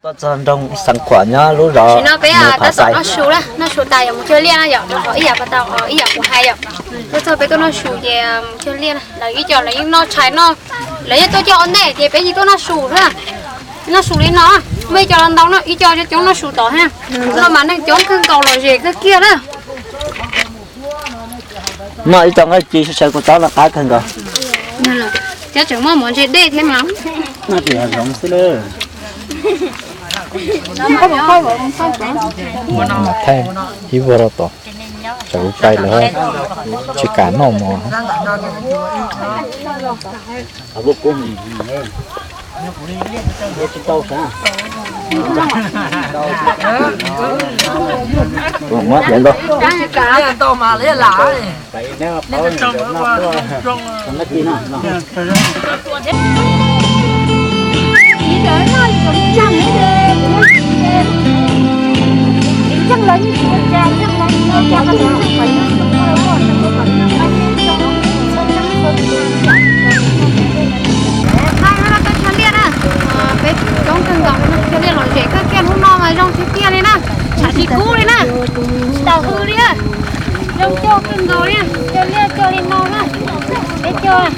Txog nroog Xeev Khuam nyob lub zos no peb tab tom noj su na, noj su tas yog mus cog liaj na yom, rau qhov ib yam pas tau ib yam kuv hais yom. Tuaj txog peb tuaj noj su ces mus cog liaj na, lawv ib co lawv yeej noj tshais noj, lawv yeej tuaj cog ua ntej ces peb yeej tuaj noj su na. Noj su li no, muaj ib co los ntau no, ib co coob coob noj su tod ha. No mas neeg coob kawg nkaus lom zem kawg kiag na. Noj ib co nqaij ci sawv sawv kuv txob no qab kawg nkaus. Cov tseem muaj mov ntse dej thiab mas. Noj tsis haum zoov xwb lawm. Thaij ib vuag rau tom, tsam kuv cai lawm tsis kam noj mov. Peb coob kawg nkaus, cog liaj lom zem kawg kiag, hnub no mas zoo tiag tiag li na, tshav tsis kub li na, tsis tau hws li. Zoo cog kawg nkaus li, cog liaj cog li no na, peb cog.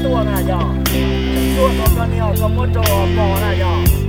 Tuaj na yog, tuaj tau koj niag koj muab rau pom na yog.